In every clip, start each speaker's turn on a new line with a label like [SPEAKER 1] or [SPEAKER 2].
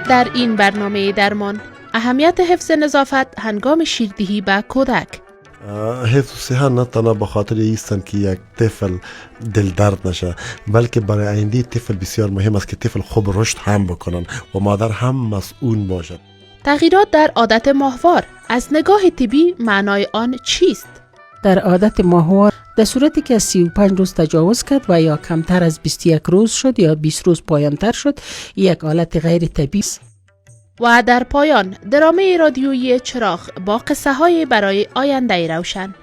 [SPEAKER 1] در این برنامه درمان، اهمیت حفظ نظافت هنگام شیردهی به کودک.
[SPEAKER 2] حفظ صحه نه تنها به خاطر ایستن که یک طفل دل درد نشه، بلکه برای آینده طفل بسیار مهم است که طفل خوب رشد هم بکنن و مادر هم مسئول باشد.
[SPEAKER 1] تغییرات در عادت ماهوار از نگاه طبی معنای آن چیست؟
[SPEAKER 3] در عادت ماهوار در صورتی که از 35 روز تجاوز کرد و یا کمتر از 21 روز شد یا 20 روز پایانتر شد، یک حالت غیر طبیعی است.
[SPEAKER 1] و در پایان درامه رادیویی چراغ با قصه های برای آینده روشن.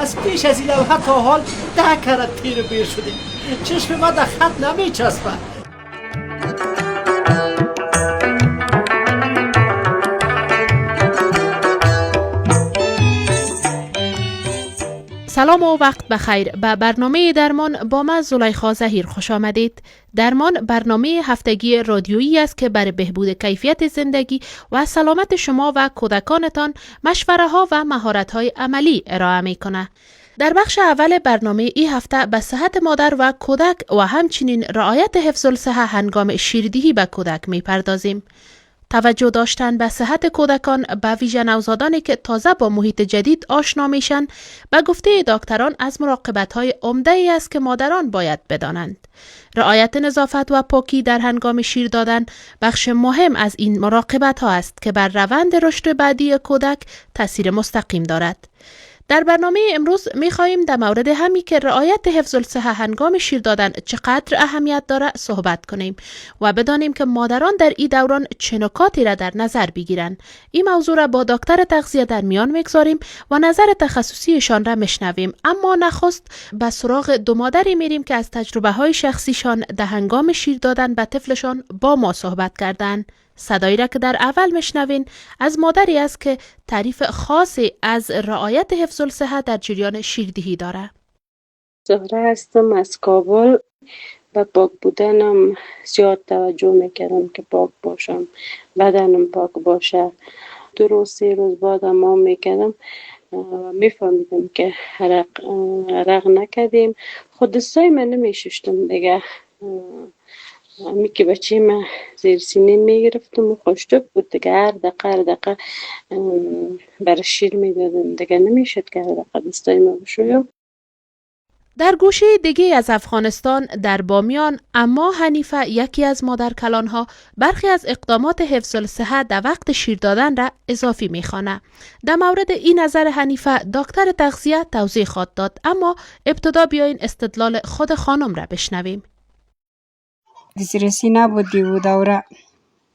[SPEAKER 4] از پیش از این لوحه تا حال 10 کرت تیر بیر شدیم. چشم ما در خط نمیچسبد.
[SPEAKER 1] سلام و وقت بخیر. به برنامه درمان با من زلیخا ظهیر خوش آمدید. درمان برنامه هفتگی رادیویی است که برای بهبود کیفیت زندگی و سلامت شما و کودکانتان مشوره ها و مهارت های عملی ارائه می کنه. در بخش اول برنامه ای هفته به صحت مادر و کودک و همچنین رعایت حفظ الصحه هنگام شیردهی به کودک می پردازیم. توجه داشتن به صحت کودکان، به ویژه نوزادانی که تازه با محیط جدید آشنا میشن، به گفته دکتران از مراقبت های عمده ای است که مادران باید بدانند. رعایت نظافت و پاکی در هنگام شیر دادن بخش مهم از این مراقبت ها است که بر روند رشد بعدی کودک تاثیر مستقیم دارد. در برنامه امروز می خواهیم در مورد همی که رعایت حفظ الصحه هنگام شیر دادن چقدر اهمیت داره صحبت کنیم و بدانیم که مادران در این دوران چه نکاتی را در نظر بگیرند. این موضوع را با دکتر تغذیه در میان میگذاریم و نظر تخصصیشان را میشنویم. اما نخست به سراغ دو مادری میریم که از تجربه های شخصیشان در هنگام شیر دادن به طفلشان با ما صحبت کردند. صدایی را که در اول میشنوین از مادری است که تعریف خاصی از رعایت حفظ الصحه در جریان شیردهی داره.
[SPEAKER 5] زهره هستم از کابل. به پاک بودنم زیاد توجه میکردم که پاک باشم، بدنم پاک باشه. 2 روز 3 روز بعد ما میکردم و میفهمیدم که عرق نکردیم. خود دستای من نمیششتم دیگه. می که بچه من زیر سینه میگرفتم و خوشتک بود دیگه. هر دقیقه برای شیر میدادم دیگه. نمیشد که هر دقیقه دستای ما بشویم.
[SPEAKER 1] در گوشه دیگه از افغانستان در بامیان، اما حنیفه یکی از مادر کلانها برخی از اقدامات حفظ الصحه در وقت شیر دادن را اضافی میخوانه. در مورد این نظر حنیفه دکتر تغذیه توضیح خواهد داد، اما ابتدا بیاین استدلال خود خانم را بشنویم.
[SPEAKER 6] دسترسی نبود او دوره.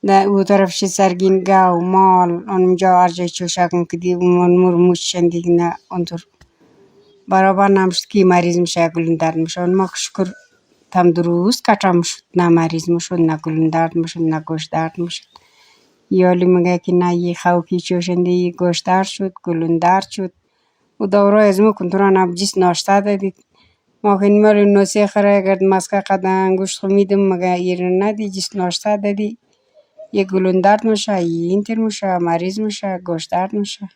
[SPEAKER 6] در او طرف شی سرگین گاو مال اونجا هر جای چوشکون که دی مور موشن دیگه نه اونطور برابر نمشد که مریض میشه گلون درد میشه. اون ما شکر تم درست کٹم شد، نه مریض میشد، نه گلون درد میشد، نه گوش درد میشد. یالی میگه که نه یه خوکی چوشنده یه گوش درد شد، گلون درد شد. او دوره از مو کنترل نب جس ناشتا دادید. ما که مال نوسی خره گرد مسکه قد انگوشت خو میدم مگه ایران ندی جس ناشتا دادی. یه گلون درد میشه، یه اینتر میشه، مریض میشه، گوش درد میشه.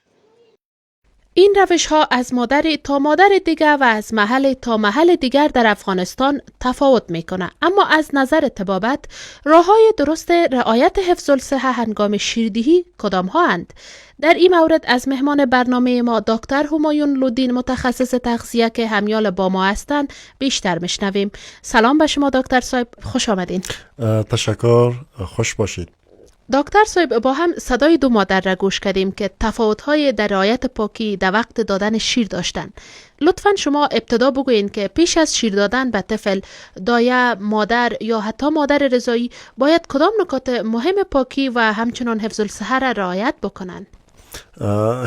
[SPEAKER 1] این روش ها از مادر تا مادر دیگر و از محل تا محل دیگر در افغانستان تفاوت میکنه، اما از نظر طبابت راه های درست رعایت حفظ الصحه هنگام شیردهی کدام ها اند؟ در این مورد از مهمان برنامه ما دکتر همایون لودین متخصص تغذیه که همیال با ما هستند بیشتر میشنویم. سلام به شما دکتر صاحب، خوش آمدین.
[SPEAKER 2] تشکر، خوش باشید.
[SPEAKER 1] دکتر صاحب، با هم صدای دو مادر را گوش کردیم که تفاوت‌های در رعایت پاکی در وقت دادن شیر داشتند. لطفاً شما ابتدا بگویین که پیش از شیر دادن به طفل، دایه، مادر یا حتی مادر رضایی باید کدام نکات مهم پاکی و همچنان حفظ الصحه را رعایت بکنند؟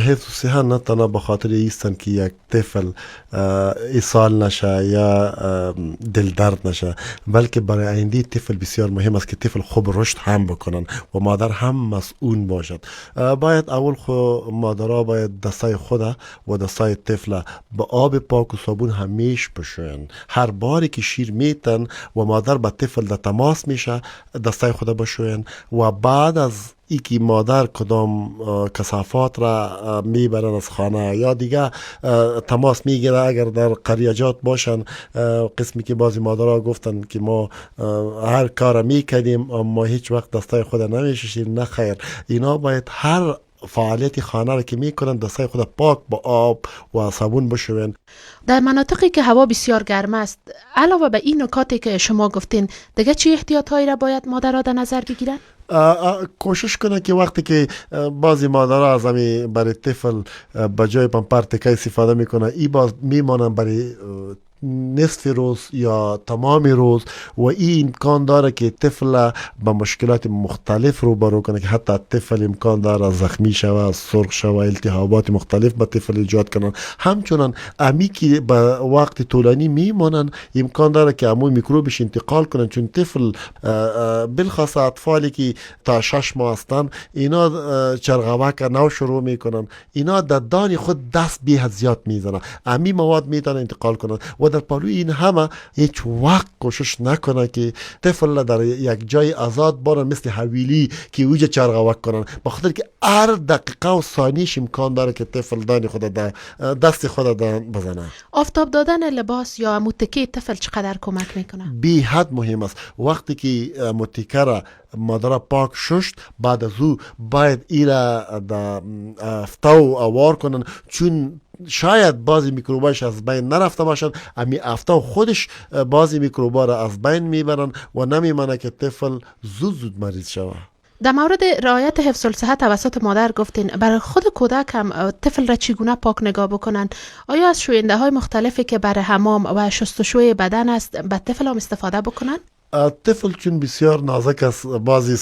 [SPEAKER 2] حفظ الصحه نه تنها به خاطر ایستن که یک طفل ایصال نشه یا دل درد نشه، بلکه برای آینده طفل بسیار مهم است که طفل خوب رشد هم بکنن و مادر هم مسئول باشد. باید اول خو مادرها باید دستای خود و دستای طفل به آب پاک و صابون همیش بشوین. هر باری که شیر میتن و مادر با طفل در تماس میشه دستای خود بشوین و بعد از ای که مادر کدام کثافات را میبرن از خانه یا دیگه تماس میگیره. اگر در قریجات باشن، قسمی که بعضی مادرها گفتن که ما هر کار میکردیم اما هیچ وقت دستای خود نمیششیم. نه خیر، اینا باید هر فعالیت خانه را که میکنن دستای خود پاک با آب و صابون بشوین.
[SPEAKER 1] در مناطقی که هوا بسیار گرم است، علاوه به این نکاتی که شما گفتین، دیگه چه احتیاط هایی را باید مادرها در نظر بگیرن؟
[SPEAKER 2] کوشش کنه که وقتی که بعضی مادرها از همی برای طفل به جای پمپر تکه استفاده میکنه، ای باز میمانن برای نصف روز یا تمام روز و این امکان داره که طفل به مشکلات مختلف روبرو کنه که حتی طفل امکان داره زخمی شوه، سرخ شوه، التهابات مختلف به طفل ایجاد کنن. همچنان امی که به وقت طولانی میمانن امکان داره که امو میکروبش انتقال کنن، چون طفل بالخصوص اطفالی که تا 6 ماه هستن اینا چرغوک نو شروع میکنن، اینا در دان خود دست بی‌حد زیاد میزنن، امی مواد میتونن انتقال کنن. و در پالوی این همه هیچ وقت کوشش نکنه که طفل در یک جای آزاد بارن مثل حویلی که اوجه چرغوک کنن، بخاطر که هر دقیقه و ثانیش امکان داره که طفل دان خود دست خود دان بزنه.
[SPEAKER 1] آفتاب دادن لباس یا متکی طفل چقدر کمک میکنه؟
[SPEAKER 2] بی حد مهم است. وقتی که متکه را مادر پاک ششت، بعد از او باید ایره در افتاو اوار کنن، چون شاید بعضی میکروباش از بین نرفته باشند، امی افتاو خودش بعضی میکروبا را از بین میبرن و نمیمانه که طفل زود زود مریض شود.
[SPEAKER 1] در مورد رعایت حفظ الصحه توسط مادر گفتین، برای خود کودک هم طفل را چگونه پاک نگاه بکنن؟ آیا از شوینده های مختلفی که برای حمام و شستشوی بدن است به طفل هم استفاده بکنن؟
[SPEAKER 2] طفل چون بسیار نازک است، بعضی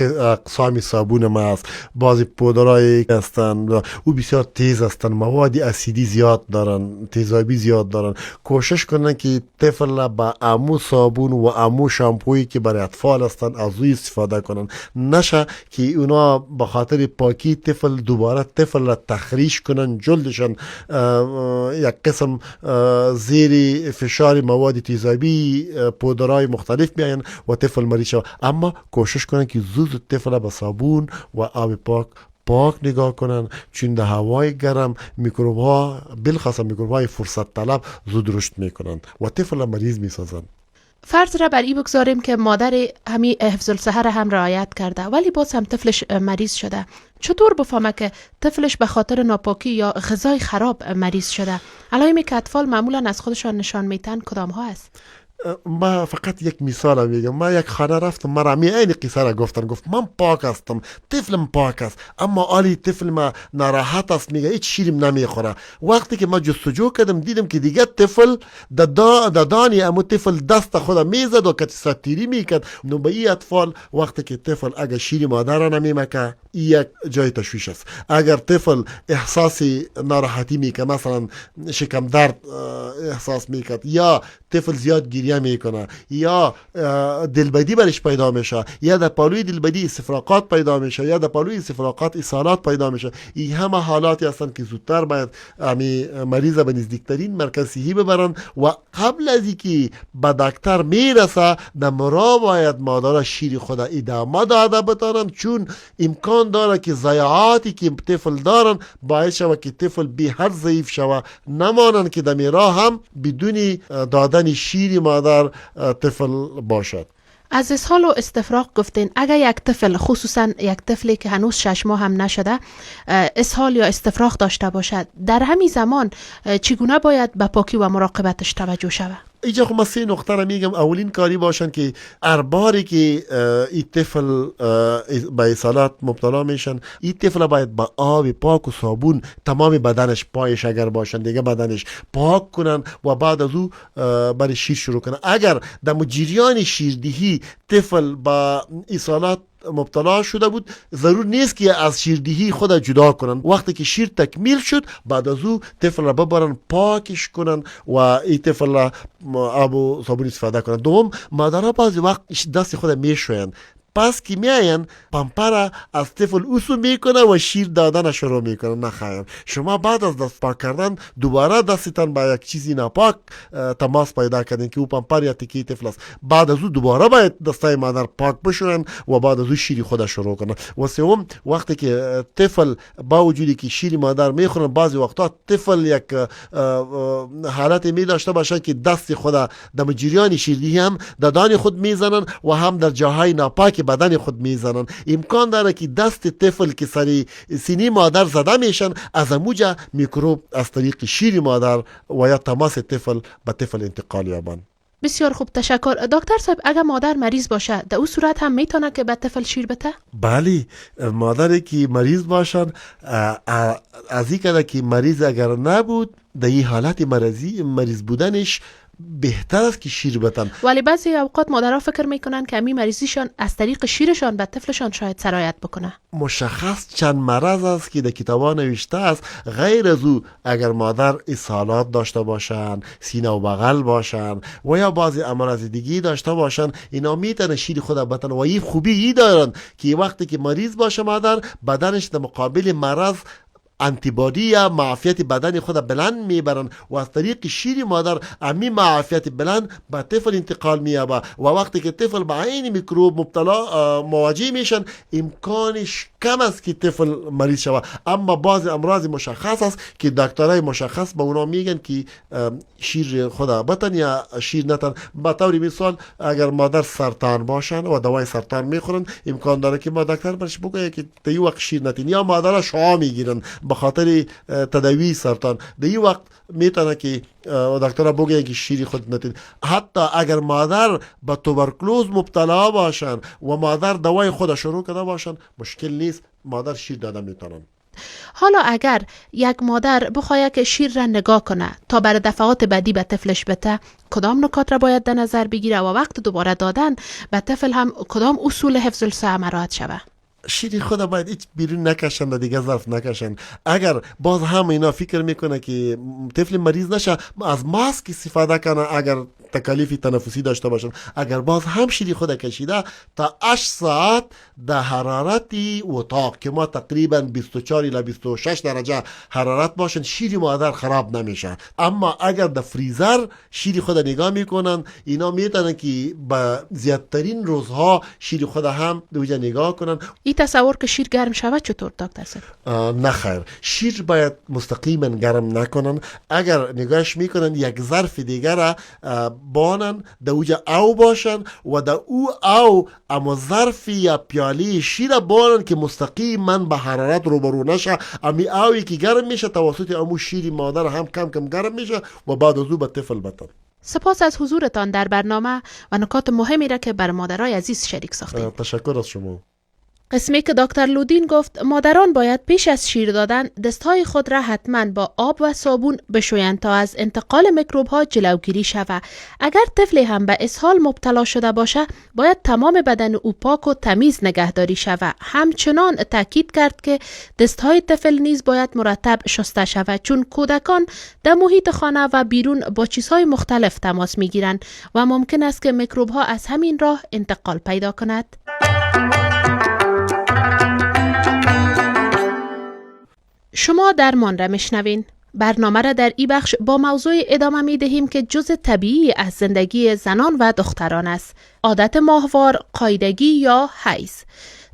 [SPEAKER 2] اقسام صابون ما است، بعضی پودرای هستند، او بسیار تیز هستند، مواد اسیدی زیاد دارن، تیزابی زیاد دارن. کوشش کنن که طفل با امو صابون و امو شامپویی که برای اطفال هستند از او استفاده کنن، نشه که اونا به خاطر پاکی طفل دوباره طفل را تخریش کنن، جلدشان یک قسم زیر فشار مواد تیزابی پودرای مختلف بیاین و طفل مریض شود. اما کوشش کنن که زود طفل با صابون و آب پاک نگاه کنن، چون در هوای گرم میکروب ها بالخصوص میکروب های فرصت طلب زود رشد میکنن و طفل مریض میسازن.
[SPEAKER 1] فرض را بر این بگذاریم که مادر همی حفظ الصحه را هم رعایت کرده ولی باز هم طفلش مریض شده، چطور بفهمه که طفلش به خاطر ناپاکی یا غذای خراب مریض شده؟ علائمی که اطفال معمولا از خودشان نشان میتن کدام ها است؟
[SPEAKER 2] ما فقط یک مثال میگم. ما یک خانه رفتم، مرا می عین قصه را گفتن، گفت من پاک هستم، طفلم پاک است، اما آلی طفل ما ناراحت است، میگه هیچ شیرم نمیخوره. وقتی که ما جستجو کردم دیدم که دیگه طفل دادانی امو طفل دست خود میزد و کتی ساتیری میکرد. نو به این اطفال وقتی که طفل اگر شیر مادر نمیمکه یک جای تشویش است. اگر طفل احساس ناراحتی میکنه، مثلا شکم درد احساس میکرد، یا طفل زیاد گریه میکنه، یا دلبدی برش پیدا میشه، یا در پالوی دلبدی استفراغات پیدا میشه، یا در پالوی استفراغات اسهالات پیدا میشه، این همه حالاتی هستند که زودتر باید امی مریض به نزدیکترین مرکز صحی ببرن و قبل از اینکه به دکتر میرسه در مرا باید مادر شیر خود ادامه داده بتانن، چون امکان داره که ضایعاتی که طفل دارن باعث شوه که طفل بی حد ضعیف شوه، نمانن که در راه هم بدون دادن شیر مادر طفل باشد.
[SPEAKER 1] از اسهال و استفراغ گفتین، اگر یک طفل خصوصا یک طفلی که هنوز 6 ماه هم نشده اسهال یا استفراغ داشته باشد، در همین زمان چگونه باید به پاکی و مراقبتش توجه شود؟
[SPEAKER 2] اینجا خب من 3 نقطه را میگم. اولین کاری باشن که هر باری که این طفل به اسهالات مبتلا میشن، این طفل باید با آب پاک و صابون تمام بدنش، پایش اگر باشن دیگه بدنش پاک کنن و بعد از او برای شیر شروع کنن. اگر در جریان شیردهی طفل با اسهالات مبتلا شده بود، ضرور نیست که از شیردهی خود جدا کنن. وقتی که شیر تکمیل شد بعد از او طفل را ببرن پاکش کنن و این طفل را آب و صابون استفاده کنن. دوم، مادرها بعضی وقت دست خود میشوین، پس که میاین پمپر از طفل اوسو میکنه و شیر دادن شروع میکنه. نخیر، شما بعد از دست پاک کردن دوباره دستتان با یک چیزی ناپاک تماس پیدا کردین که او پمپر یا تکی طفل است. بعد از او دوباره باید دستای مادر پاک بشورن و بعد از او شیر خود شروع کنن. و سوم، وقتی که طفل با وجودی که شیر مادر میخورن، بعضی وقتا طفل یک حالت می داشته باشه که دست خود در جریان شیردهی هم ددان خود میزنن و هم در جاهای ناپاک بدن خود میزنن. امکان داره که دست طفل که سری سینه مادر زده میشن، از اموجا میکروب از طریق شیر مادر و یا تماس طفل به طفل انتقال یابند.
[SPEAKER 1] بسیار خوب، تشکر. دکتر صاحب، اگر مادر مریض باشه در او صورت هم میتونه که به طفل شیر بده؟
[SPEAKER 2] بله، مادری که مریض باشن، از این که مریض اگر نبود، در این حالت مریض بودنش بهتر است که شیر بدن.
[SPEAKER 1] ولی بعضی اوقات مادرها فکر میکنن که امی مریضیشان از طریق شیرشان به طفلشان شاید سرایت بکنه.
[SPEAKER 2] مشخص چند مرض است که در کتابا نوشته است. غیر از او اگر مادر اسهالات داشته باشن، سینه و بغل باشن و یا بعضی امراض دیگه داشته باشن، اینا میتونه شیر خود بدن. و این خوبی ای دارن که وقتی که مریض باشه مادر، بدنش در مقابل مرض انتیبادی یا معافیت بدن خود بلند میبرن و از طریق شیر مادر امی معافیت بلند به طفل انتقال مییابه و وقتی که طفل به عین میکروب مبتلا مواجه میشن، امکانش کم است که طفل مریض شود. اما بعض امراض مشخص است که دکترای مشخص به اونا میگن که شیر خود بتن یا شیر نتن. به طور مثال اگر مادر سرطان باشن و دوای سرطان میخورن، امکان داره که ما دکتر برش بگه که تا وقت شیر نتین، یا مادر شعاع میگیرن به خاطر تداوی سرطان، در این وقت میتونه که دکتر بگه که شیر خود نتین. حتی اگر مادر به توبرکلوز مبتلا باشن و مادر دوای خود شروع کرده باشن، مشکل نیست، مادر شیر داده میتونن.
[SPEAKER 1] حالا اگر یک مادر بخواهد که شیر را نگاه کنه تا برای دفعات بعدی به طفلش بده، کدام نکات را باید در نظر بگیره و وقت دوباره دادن به طفل هم کدام اصول حفظ الصحه مراعات شوه؟
[SPEAKER 2] شیر خود باید هیچ بیرون نکشن، دیگه ظرف نکشن. اگر باز هم اینا فکر میکنه که طفل مریض نشه، از ماسک استفاده کنه اگر تکالیف تنفسی داشته باشن. اگر باز هم شیر خود کشیده، تا 8 ساعت در حرارت اتاق که ما تقریبا 24 الی 26 درجه حرارت باشن، شیر مادر خراب نمیشه. اما اگر در فریزر شیر خود نگاه میکنن، اینا میتونن که با زیادترین روزها شیر خود هم دوجه نگاه کنن.
[SPEAKER 1] این تصور که شیر گرم شود چطور دکتر صاحب؟
[SPEAKER 2] نه خیر، شیر باید مستقیما گرم نکنن. اگر نگاهش میکنن، یک ظرف دیگر بانن، در اوجا او باشن و در او او اما ظرف یا پیاله شیر بانن که مستقیما به حرارت روبرو نشه. امی اوی که گرم میشه توسط امو شیر مادر هم کم کم گرم میشه و بعد از او به طفل بتن.
[SPEAKER 1] سپاس از حضورتان در برنامه و نکات مهمی را که بر مادرای عزیز شریک ساختید.
[SPEAKER 2] تشکر از شما.
[SPEAKER 1] قسمی که دکتر لودین گفت، مادران باید پیش از شیر دادن دستهای خود را حتما با آب و صابون بشویند تا از انتقال میکروب ها جلوگیری شود. اگر طفلی هم به اسهال مبتلا شده باشه، باید تمام بدن او پاک و تمیز نگهداری شود. همچنان تاکید کرد که دستهای طفل نیز باید مرتب شسته شود، چون کودکان در محیط خانه و بیرون با چیزهای مختلف تماس میگیرند و ممکن است که میکروب ها از همین راه انتقال پیدا کند. شما درمان را میشنوین. برنامه را در این بخش با موضوع ادامه می دهیم که جزء طبیعی از زندگی زنان و دختران است: عادت ماهوار، قاعدگی یا حیض.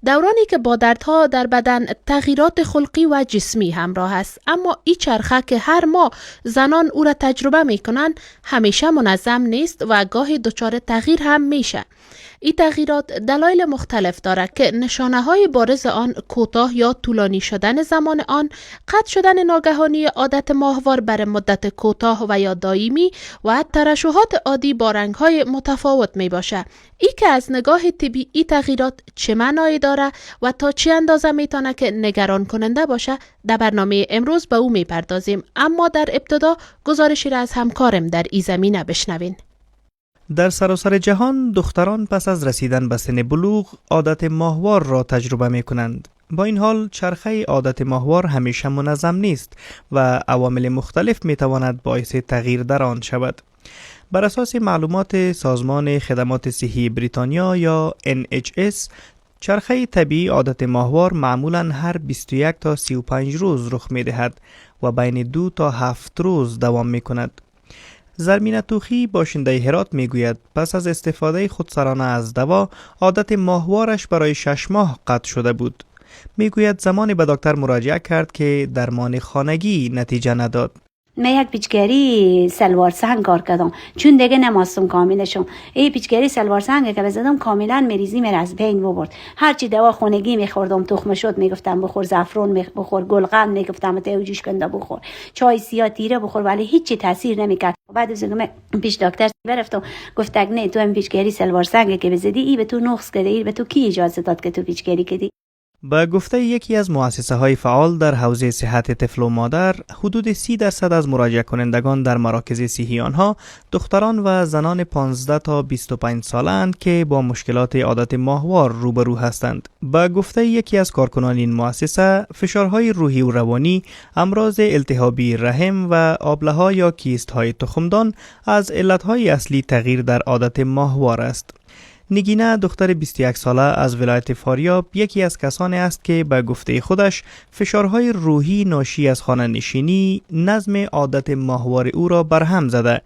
[SPEAKER 1] دورانی که با دردها در بدن، تغییرات خلقی و جسمی همراه است. اما این چرخه که هر ماه زنان او را تجربه می کنند، همیشه منظم نیست و گاهی دچار تغییر هم میشه. این تغییرات دلایل مختلف دارد که نشانه های بارز آن کوتاه یا طولانی شدن زمان آن، قطع شدن ناگهانی عادت ماهوار بر مدت کوتاه و یا دائمی و ترشحات عادی با رنگ های متفاوت می باشه. ای که از نگاه طبی این تغییرات چه معنایی داره و تا چه اندازه میتونه که نگران کننده باشه، در برنامه امروز به او میپردازیم. اما در ابتدا گزارشی را از همکارم در این زمینه بشنوین.
[SPEAKER 7] در سراسر جهان دختران پس از رسیدن به سن بلوغ عادت ماهوار را تجربه می کنند. با این حال، چرخه عادت ماهوار همیشه منظم نیست و عوامل مختلف می تواند باعث تغییر در آن شود. بر اساس معلومات سازمان خدمات صحی بریتانیا یا NHS، چرخه طبیعی عادت ماهوار معمولاً هر 21 تا 35 روز رخ می دهد و بین 2 تا 7 روز دوام می کند. زرمینه توخی باشنده هرات می گوید پس از استفاده خودسرانه از دوا عادت ماهوارش برای 6 ماه قطع شده بود. می گوید زمانی به دکتر مراجعه کرد که درمان خانگی نتیجه نداد.
[SPEAKER 8] من یک پیچکاری سلوار سنگ کار کردم، چون دیگه نماستم کاملشون. ای پیچکاری سلوار سنگ که بزدم کاملا مریضی من از بین ببرد. هرچی دوا خونگی میخوردم تخم شد میگفتم بخور، زعفران بخور، گلقند میگفتم ته جوش کنده بخور، چای سیاه تیره بخور، ولی هیچی تاثیر نمیکرد. بعد از اینکه پیش دکتر برفتم گفت نه تو هم پیچکاری سلوار سنگ که بزدی ای به تو نقص کرده، ای به تو کی اجازه داد که تو پیچکاری کردی؟
[SPEAKER 7] به گفته یکی از مؤسسه های فعال در حوزه صحت طفل و مادر، حدود 30% از مراجعه کنندگان در مراکز صحی آنها دختران و زنان 15 تا 25 ساله اند که با مشکلات عادت ماهوار روبرو هستند. به گفته یکی از کارکنان این مؤسسه، فشارهای روحی و روانی، امراض التهابی رحم و آبله یا کیست های تخمدان از علتهای اصلی تغییر در عادت ماهوار است. نگینه دختر 21 ساله از ولایت فاریاب یکی از کسانی است که به گفته خودش فشارهای روحی ناشی از خانه نشینی نظم عادت ماهوار او را برهم زده.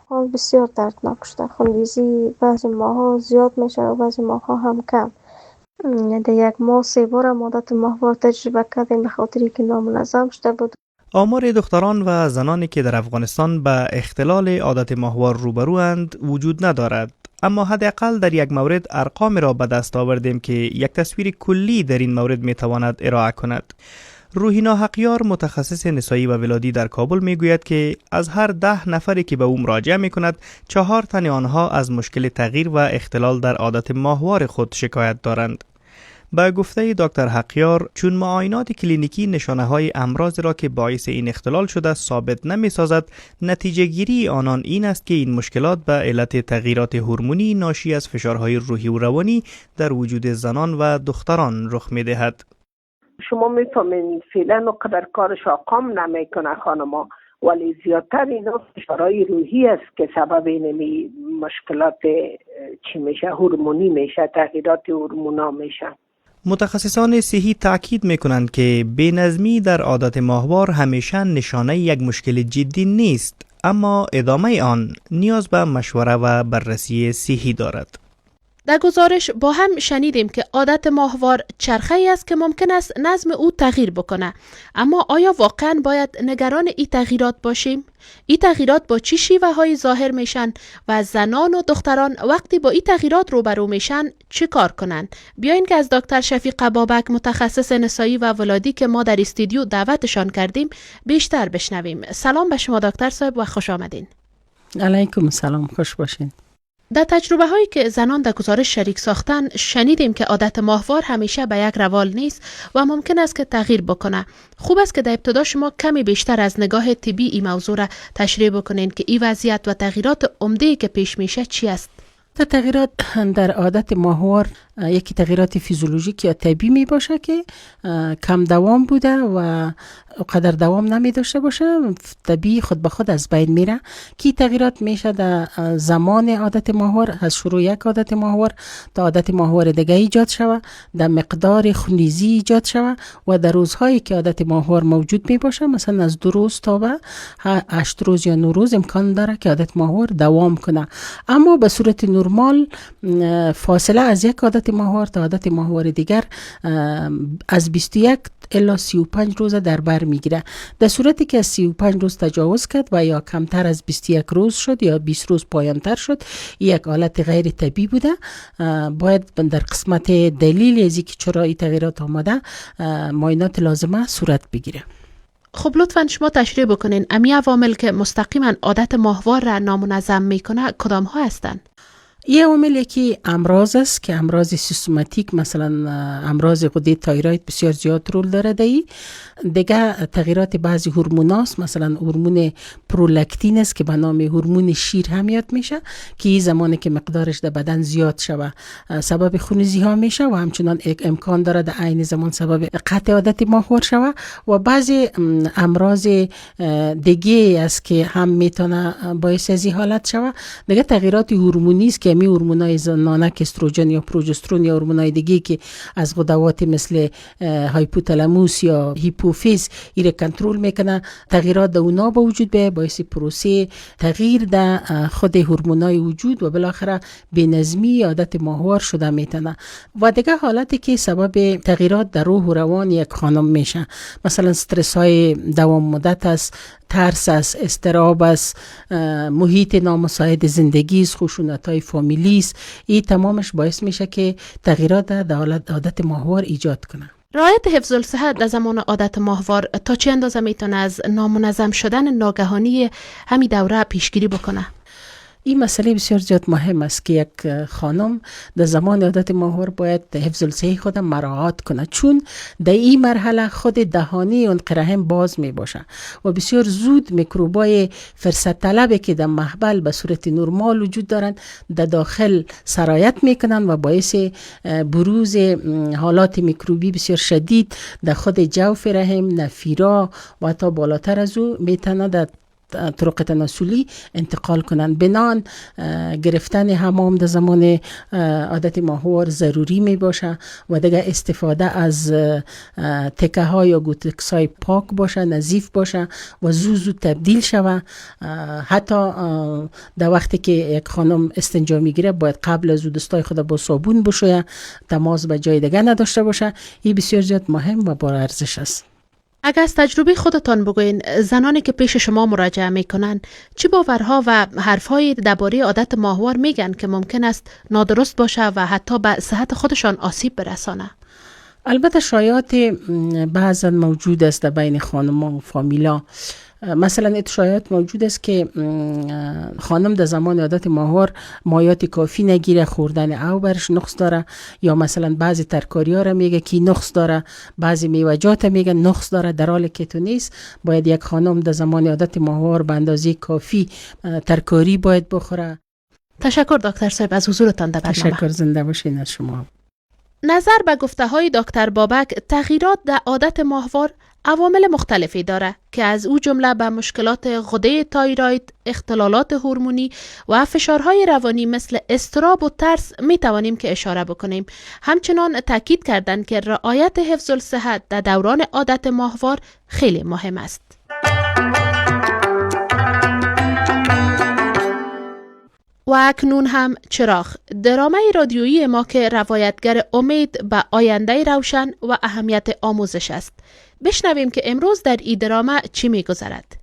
[SPEAKER 9] حال بسیار دردناک شده. خونریزی بعضی ماها زیاد میشه و بعضی ماها هم کم. در یک ماه 3 بار عادت ماهوار تجربه کردیم به خاطری که نامنظم شده بود.
[SPEAKER 7] آمار دختران و زنانی که در افغانستان به اختلال عادت ماهوار روبرو اند وجود ندارد. اما حداقل در یک مورد ارقام را به دست آوردیم که یک تصویر کلی در این مورد می تواند ارائه کند. روحینا حقیار متخصص نسایی و ولادی در کابل می گوید که از هر 10 نفری که به او مراجعه می کند 4 تن آنها از مشکل تغییر و اختلال در عادت ماهوار خود شکایت دارند. به گفته دکتر حقیار، چون معاینات کلینیکی نشانه های امراض را که باعث این اختلال شده ثابت نمی سازد، نتیجه گیری آنان این است که این مشکلات به علت تغییرات هورمونی ناشی از فشارهای روحی و روانی در وجود زنان و دختران رخ می دهد.
[SPEAKER 10] شما می فهمین فعلا قدر کارش آقام نمیکنه خانما، ولی زیادتر اینا فشارهای روحی است که سبب این مشکلات چی میشه، هورمونی میشه، تغییرات هورمونا میشه.
[SPEAKER 7] متخصصان صحی تاکید میکنند که بی‌نظمی در عادت ماهوار همیشه نشانه یک مشکل جدی نیست، اما ادامه آن نیاز به مشوره و بررسی صحی دارد.
[SPEAKER 1] در گزارش با هم شنیدیم که عادت ماهوار چرخه‌ای است که ممکن است نظم او تغییر بکنه، اما آیا واقعاً باید نگران این تغییرات باشیم؟ این تغییرات با چی شیوه های ظاهر میشن و زنان و دختران وقتی با این تغییرات روبرو میشن چه کار کنن؟ بیاین که از دکتر شفیقه بابک متخصص نسایی و ولادی که ما در استودیو دعوتشان کردیم بیشتر بشنویم. سلام به شما دکتر صاحب و خوش آمدین.
[SPEAKER 3] علیکم سلام، خوش باشین.
[SPEAKER 1] در تجربه هایی که زنان در گزارش شریک ساختن شنیدیم که عادت ماهوار همیشه به یک روال نیست و ممکن است که تغییر بکنه. خوب است که در ابتدا شما کمی بیشتر از نگاه طبی این موضوع را تشریح بکنین که این وضعیت و تغییرات عمده که پیش میشه چی است؟
[SPEAKER 3] تغییرات در عادت ماهوار یکی تغییرات فیزیولوژیک یا طبیعی می باشه که کم دوام بوده و قدر دوام نمی داشته باشه، طبیعی خود به خود از بین میره. کی تغییرات میشه در زمان عادت ماهوار، از شروع یک عادت ماهوار تا عادت ماهوار دیگه ایجاد شوه، در مقدار خونریزی ایجاد شوه و در روزهایی که عادت ماهوار موجود می باشه، مثلا از 2 روز تا به 8 روز یا 9 روز امکان داره که عادت ماهوار دوام کنه. اما به صورت نرمال فاصله از یک عادت ماهوار تا عادت ماهوار دیگر از 21 الی 35 روز در بر میگیره. در صورتی که از 35 روز تجاوز کرد و یا کمتر از 21 روز شد یا 20 روز پایانتر شد، یک حالت غیر طبیعی بوده. باید در قسمت دلیل از اینکه چرا این تغییرات آمده معاینات لازمه صورت بگیره.
[SPEAKER 1] خب لطفاً شما تشریح بکنین امی عوامل که مستقیما عادت ماهوار را نامنظم میکنه کدام ها هستند؟
[SPEAKER 3] یه عامل یکی امراض است که امراض سیستماتیک، مثلا امراض غده تایروید بسیار زیاد رول داره. دیگه تغییرات بعضی هورموناست، مثلا هورمون پرولاکتین است که به نام هورمون شیر هم یاد میشه که این زمانی که مقدارش در بدن زیاد شوه سبب خونریزی ها میشه و همچنان امکان داره در عین زمان سبب قطع عادت ماهوار شوه. و بعضی امراض دیگه است که هم میتونه باعث از این حالت شوه. دیگه تغییرات هورمونی است که که می هورمونای زنانه که استروژن یا پروژسترون یا هورمونای دیگه که از غدوات مثل هایپوتالاموس یا هیپوفیز ایره کنترل میکنه، تغییرات در اونا به وجود بیه، باعث پروسه تغییر در خود هورمونای وجود و بالاخره بی‌نظمی عادت ماهوار شده میتونه. و دیگه حالتی که سبب تغییرات در روح و روان یک خانم میشه، مثلا استرس های دوام مدت است، ترس است، اضطراب است، محیط نامساعد زندگی است، خشونت های فامیلی است، این تمامش باعث میشه که تغییرات در عادت ماهوار ایجاد کنه.
[SPEAKER 1] رعایت حفظ الصحه در زمان عادت ماهوار تا چه اندازه میتونه از نامنظم شدن ناگهانی همین دوره پیشگیری بکنه؟
[SPEAKER 3] این مسئله بسیار زیاد مهم است که یک خانم در زمان عادت ماهوار باید حفظ الصحه خود مراعات کنه، چون در این مرحله خود دهانی عنق رحم باز می باشه و بسیار زود میکروبای فرصت طلب که در مهبل به صورت نرمال وجود دارند در داخل سرایت میکنن و باعث بروز حالات میکروبی بسیار شدید در خود جوف رحم، نفیرا و تا بالاتر از او میتونه در طرق تناسلی انتقال کنند. بنان گرفتن حمام در زمان عادت ماهوار ضروری می باشه و دیگه استفاده از تکه ها یا گوتکس های پاک باشه، نظیف باشه و زود زود تبدیل شوه. حتی در وقتی که یک خانم استنجا میگیره باید قبل از او دستای خود با صابون بشویه، تماس به جای دیگه نداشته باشه. این بسیار زیاد مهم و با ارزش است.
[SPEAKER 1] اگر از تجربه خودتان بگوین، زنانی که پیش شما مراجعه میکنن چه باورها و حرفهایی درباره عادت ماهوار میگن که ممکن است نادرست باشه و حتی به صحت خودشان آسیب برسانه؟
[SPEAKER 3] البته شایعات بعضا موجود است در بین خانم‌ها و فامیلا. مثلا شایعات موجود است که خانم در زمان عادت ماهوار مایات کافی نگیره، خوردن او برش نقص داره، یا مثلا بعضی ترکاری ها را میگه که نقص داره، بعضی میوه‌جات میگه نقص داره، در حالی که تو نیست. باید یک خانم در زمان عادت ماهوار به اندازه کافی ترکاری باید بخوره.
[SPEAKER 1] تشکر دکتر صاحب از حضورتان در برنامه.
[SPEAKER 3] تشکر، زنده باشین از شما.
[SPEAKER 1] نظر به گفته های دکتر بابک، تغییرات در عادت ماهوار عوامل مختلفی داره که از او جمله به مشکلات غده تایروئید، اختلالات هورمونی و فشارهای روانی مثل اضطراب و ترس می توانیم که اشاره بکنیم. همچنان تاکید کردند که رعایت حفظ الصحه در دوران عادت ماهوار خیلی مهم است. و اکنون هم چراغ، درامای رادیویی ما که روایتگر امید به آینده روشن و اهمیت آموزش است. بشنویم که امروز در این دراما چی می‌گذرد.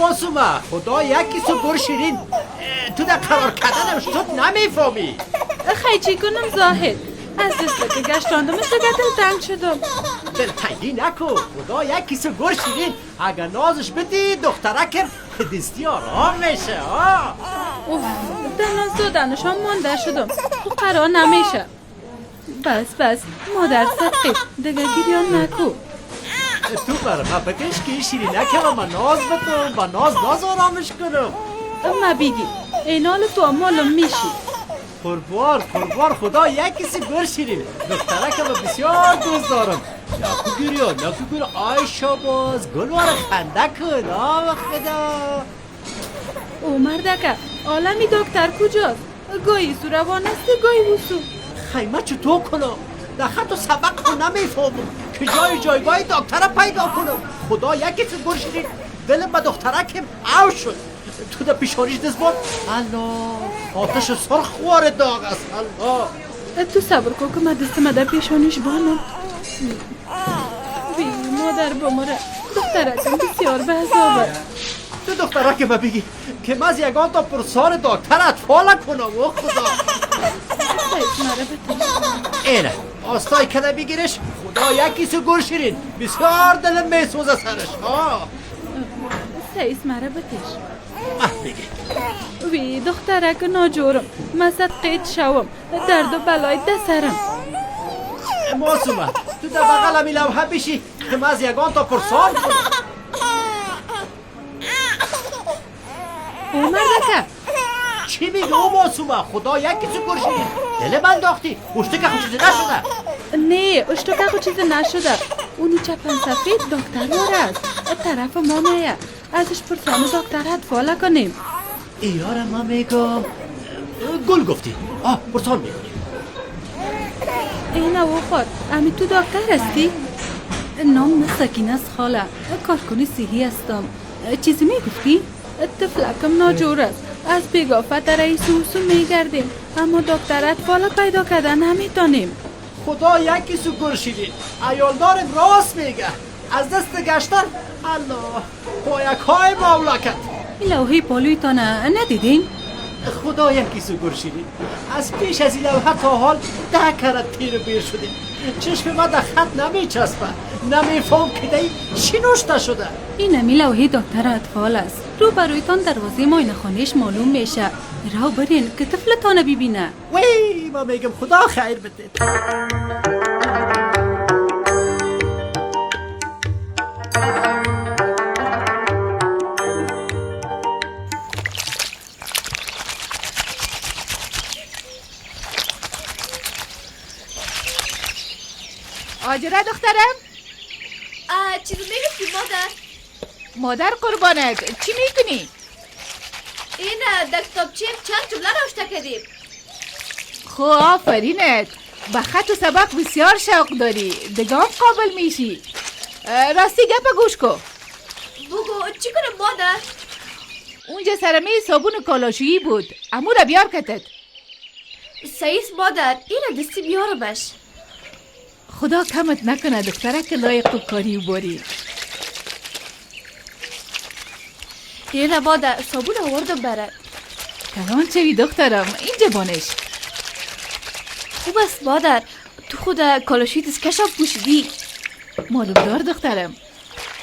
[SPEAKER 4] معصومه خدا یکی سو بر شیرین، تو در قرار کردنم شد نمیفهمی.
[SPEAKER 11] خیلی چی کنم زاهد، از دست که گشتاندمش دیگه دلتنگ شدم.
[SPEAKER 4] دلتنگی نکن، خدا یکی سو بر شیرین، اگه نازش بدی دخترک دستی آرام میشه.
[SPEAKER 11] اوف، در ناز دادنشان مانده شدم، تو قرار نمیشه. بس بس مادر صدقی دیگه گریان نکن.
[SPEAKER 4] تو بر ما بکش که شیرینه که ما ناز بکنم، با ناز ناز آرامش کنم.
[SPEAKER 11] ما بگی اینال تو مالم میشی.
[SPEAKER 4] قربان قربان خدا یک کسی بر شیرین، دختره که من بسیار دوست دارم. نکو گریان نکو گریان، آی شاباز گلوار خنده کن. آه خدا
[SPEAKER 11] او مردکه عالمی دکتر کجاست؟ گاهی سو روان است گاهی وسو.
[SPEAKER 4] خیمه چطور کنم؟ در خط و سبق رو نمیفهمم که جای جایگاه دکتر پیدا کنم. خدا یکی چیز برشیدین دلم به دخترکم او شد. تو در پیشانیش دست بود الله آتش سرخ وارد داغ است. الله
[SPEAKER 11] تو صبر کن که من دستم در پیشانیش بانم. بی مادر بمره دخترکم بسیار به عذاب.
[SPEAKER 4] تو دخترکم بگی که من از یگان تا پرسان دکتر اطفال کنم. او خدا اینه آستای کده بگیرش. خدا یکی سو گل شیرین بسیار دلم میسوزه سرش.
[SPEAKER 11] سیس مره بتش
[SPEAKER 4] بگی
[SPEAKER 11] وی دخترک ناجورم، من صدقیت شوم درد و بلای دسرم.
[SPEAKER 4] معصومه تو در بغل همی لوحه بشی که من از یگان تا پرسان کنم.
[SPEAKER 11] او مردکه
[SPEAKER 4] چی میگه او معصومه؟ خدا یکی سو گرشید دل من داختی. اشتکه خود چیزی نشده؟
[SPEAKER 11] نه اشتکه خود چیزی نشده. اونو چپن سفید دکتر ماره است، طرف ما میه، ازش پرسان دکتر اطفاله کنیم.
[SPEAKER 4] ایاره ما میگم گل گفتی، آه پرسان میکنیم.
[SPEAKER 11] اینه او خود امی تو دکتر هستی؟ نام من سکینه است خاله، کارکنی صحی هستم. چیزی میگفتی؟ طفلکم ناجور است، از بیگافت رئیس اوسو میگردیم، اما دکتر اطفال پیدا کردن نمیتونیم.
[SPEAKER 4] خدا یکی سو گرشیدین ایالدارم راست میگه، از دست گشتن الله پایک های مملکت.
[SPEAKER 11] این لوحه پالویتان ندیدین؟
[SPEAKER 4] خدا یکی سو گرشیدین از پیش از این لوحه تا حال 10 کرت تیر بیر شدیم. چشم ما در خط نمیچسبه، نمیفهم که دی چی نوشته شده.
[SPEAKER 11] این امی لوحه دکتر اطفال است، رو برویتان دروازه ماینه خانهش معلوم میشه. رو برین که طفلتان ببینه.
[SPEAKER 4] وی ما میگم خدا خیر بده.
[SPEAKER 12] آجره دخترم،
[SPEAKER 13] چیزی میگفتی مادر؟
[SPEAKER 12] مادر قربانت، چی میکنی؟
[SPEAKER 13] این در کتابچیم چند جمله نوشته کردیم.
[SPEAKER 12] خب آفرینت، به خط و سبق بسیار شوق داری، دگام قابل میشی. راستی گپ گوش کن.
[SPEAKER 13] بگو چی کنم مادر؟
[SPEAKER 12] اونجا سرمی صابون کالاشویی بود، امو را بیار کتت.
[SPEAKER 13] سعیس مادر، این دستی بیارمش.
[SPEAKER 12] خدا کمت نکنه دختره که لایق و کاری باری.
[SPEAKER 13] اینه مادر صابون آوردم برات.
[SPEAKER 12] کلان چوی دخترم، اینجا بانش.
[SPEAKER 13] خوب است مادر، تو خود کالاشویی دستکش هم پوشیدی.
[SPEAKER 12] معلوم دار دخترم،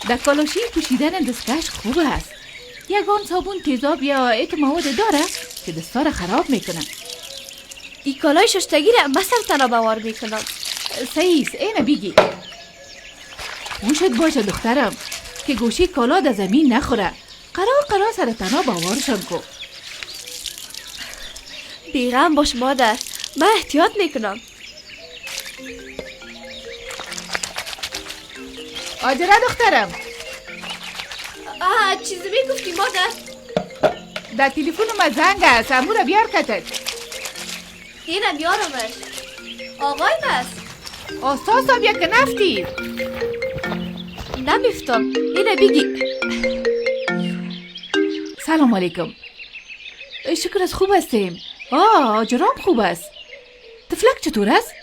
[SPEAKER 12] در کالاشویی پوشیدن دستکش خوب است. یگان صابون تیزاب یا ایت مواد داره که دستا را خراب میکنه.
[SPEAKER 13] این کالای ششتگی را مثل تنها بوار میکنم.
[SPEAKER 12] سعیس اینه بیگی. گوشت باشه دخترم که گوشی کالا در زمین نخوره. قرار قرار سر تنها باوارشان کو.
[SPEAKER 13] بیغم باش مادر، من احتیاط میکنم.
[SPEAKER 12] آجره دخترم،
[SPEAKER 13] چیزی میگفتی مادر؟
[SPEAKER 12] در تلفن ما زنگ است، امو را بیار کتت.
[SPEAKER 13] اینم بیارمش. آقای بس
[SPEAKER 12] آستا بیا که نفتی.
[SPEAKER 13] نمیفتم، اینه بگی.
[SPEAKER 12] سلام علیکم، شکر از خوب هستیم. آجرام خوب است. طفلک چطور است؟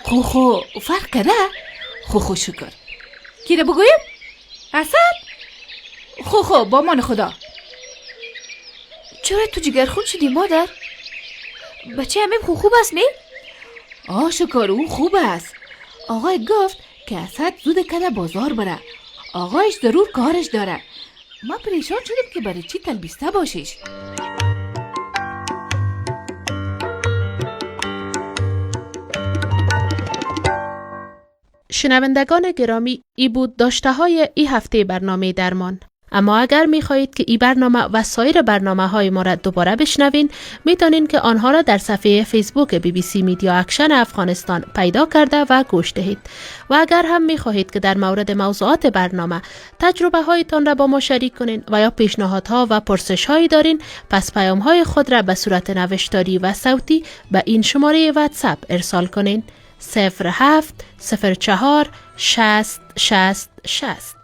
[SPEAKER 12] خو فرق کرده؟ خو شکر. کی را بگویم؟ اسد؟ خو با مان خدا.
[SPEAKER 13] چرا تو جگرخون شدی مادر؟ بچه همیم خوب است نه؟
[SPEAKER 12] شکر او خوب است. آقای گفت که اسد زود کده بازار بره، آقایش ضرور کارش داره. ما پریشان شدیم که برای چی تلبیسته باشیش.
[SPEAKER 1] شنوندگان گرامی، ای بود داشته های ای هفته برنامه درمان. اما اگر می خواهید که ای برنامه و سایر برنامه های ما را دوباره بشنوین، می توانید که آنها را در صفحه فیسبوک BBC Media Action افغانستان پیدا کرده و گوش دهید. و اگر هم می خواهید که در مورد موضوعات برنامه تجربه هایتان را با ما شریک کنین و یا پیشنهادها و پرسش هایی دارین، پس پیام های خود را به صورت نوشتاری و صوتی به این شماره واتساپ ارسال کنین: 07 04 60 60 60.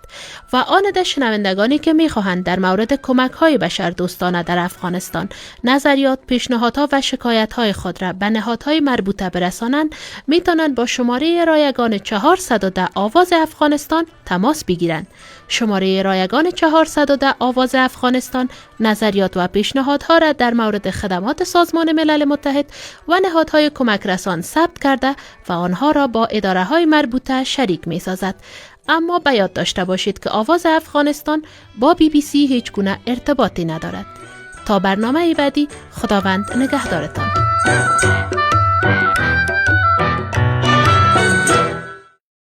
[SPEAKER 1] و آن ده شنوندگانی که میخواهند در مورد کمک‌های بشردوستانه در افغانستان نظریات، پیشنهادها و شکایت‌های خود را به نهادهای مربوطه برسانند، میتونند با شماره رایگان 410 آواز افغانستان تماس بگیرند. شماره رایگان 410 آواز افغانستان نظریات و پیشنهادها را در مورد خدمات سازمان ملل متحد و نهادهای کمک رسان ثبت کرده و آنها را با اداره‌های مربوطه شریک می‌سازد. اما به یاد داشته باشید که آواز افغانستان با BBC هیچ گونه ارتباطی ندارد. تا برنامه بعدی، خداوند نگهدارتان.